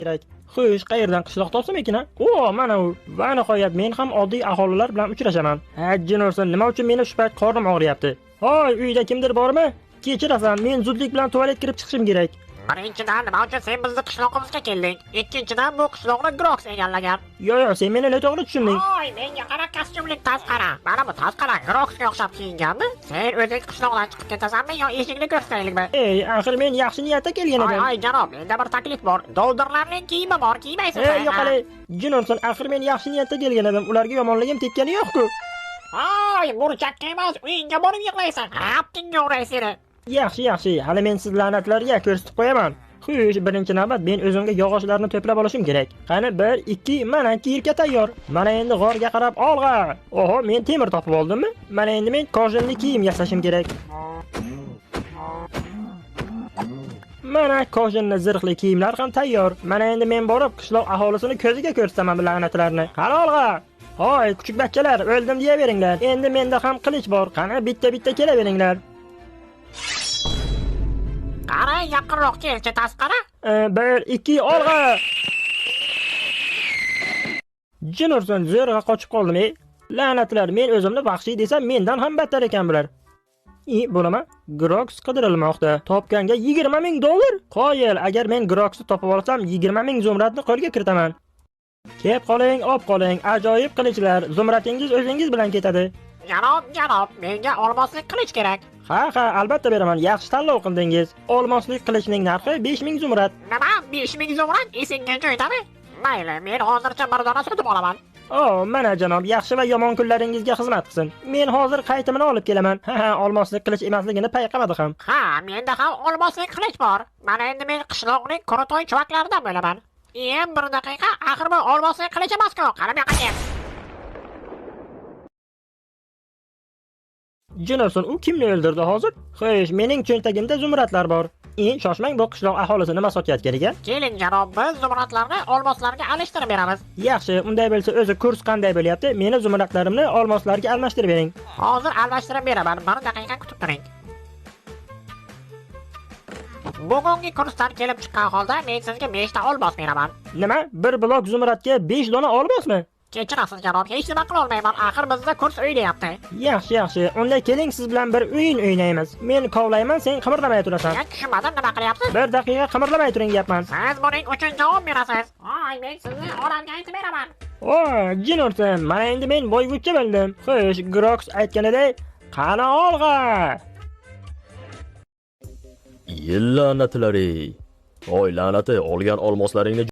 Kerak. Xo'sh, qayerdan qishloq topsam ekan, a? O, mana u. Va nihoyat men ham oddiy aholilar bilan uchrashaman. Ha, jin ursin, nima uchun meni shu payt qornim og'riyapti? Hoy, uyda kimdir bormi? Kechirasan, men zudlik bilan tualet kirib chiqishim kerak. Birinchidan, nima uchun sen bizni qishlog'imizga kelding? Ikkinchidan, bu qishloqni Grox egallagan. Yo, yo, sen meni noto'g'ri tushunding. Oy, menga qara, kostyumli tasqara. Mana bu tasqara Groxga o'xshab kiyinganmi? Sen o'zing qishloqdan chiqib ketasanmi yo eshikni ko'rsataylikmi? Ey, axir men yaxshi niyatda kelgan Oy, edim. oy, janob, menda bir taklif bor. Doldirlarning kiyimi bor, kiymaysizmi? Ey, yo'qali, jin ursin, axir men yaxshi niyatda kelgan edim. Ularga yomonligim tekkani yo'q-ku. Oy, burchakka emas, uyingga borib yig'laysan. Haptingga uray seni. Yaxshi, yaxshi, hali men siz la'natlarga ko'rsatib qo'yaman. Xush, birinchi navbat men o'zimga yog'ochlarni to'plab olishim kerak. Qani 1, 2, mana kirka tayyor. Mana endi g'orga qarab olg'a. Oho, men temir topib oldimmi? Mana endi men kojinli kiyim yasashim kerak. Mana kojinli zirhli kiyimlar ham tayyor. Mana endi men borib qishloq aholisini ko'ziga ko'rsataman bu la'natlarni. Qani olg'a. Hoy, kuchuk bachchalar, o'ldim deyaveringlar. Endi menda ham qilich bor. Qani bitta-bitta kelaveringlar. Qara, yaqinroq kelchi tasqara. 1, 2, olg'a! Jin ursin, zo'rg'a qochib qoldim, ey. La'natlar, men o'zimni vahshiy desam, mendan ham battar ekan bular. I, bu nima? Grox qidirilmoqda. Topganga 20 ming dollar? Qoyil, agar men Groxni topib olsam, 20 ming zumradni qo'lga kiritaman. Kep qoling, op qoling, ajoyib qilichlar, zumratingiz o'zingiz bilan ketadi. Janob, janob, menga olmoslik qilich kerak. Ha, ha, albatta beraman. Yaxshi tanlov qildingiz. Olmoslik qilichning narxi 5000 zumrad. Nima? 5000 zumrad esingga joyidami? Mayli, men hozircha bir dona sotib olaman. O, mana janob, yaxshi va yomon kunlaringizga xizmat qilsin. Men hozir qaytimini olib kelaman. Ha, ha, olmoslik qilich emasligini payqamadi ham. Ha, menda ham olmoslik qilich bor. Mana endi men qishloqning krutoy chuvaklaridan bo'laman. Bir daqiqa, axir bu olmoslik qilich emas-ku. Qara bu yoqqa kel. Jin ursin, u kimni o'ldirdi hozir? Xo'sh, mening cho'ntagimda zumradlar bor. Shoshmang, bu qishloq aholisi nima sotayotgan ekan? Keling janob, biz zumradlarni olmoslarga alishtirib beramiz. Yaxshi, unday bo'lsa o'zi kurs qanday bo'lyapti? Meni zumradlarimni olmoslarga almashtirib bering. Hozir almashtirib beraman, bir daqiqa kutib turing. Bugungi kursdan kelib chiqqan holda men sizga 5 ta olmos beraman. Nima? Bir blok zumradga 5 dona olmosmi? Kechirasiz janob, hech nima qila olmayman. Axir bizda kurs o'ynayapti. Yaxshi, yaxshi. Unda keling siz bilan bir o'yin o'ynaymiz. Men kovlayman, sen qimirlamay turasan. Men tushunmadim, nima qilyapsiz? Bir daqiqa qimirlamay turing deyapman. Siz buning uchun javob berasiz. Oy, men sizni onamga aytib beraman. O, jin ursin, mana endi men boyvuchcha bo'ldim. Xo'sh, Grox aytganiday, qani olg'a? La'natlari. Oy la'nati, olgan olmoslaringni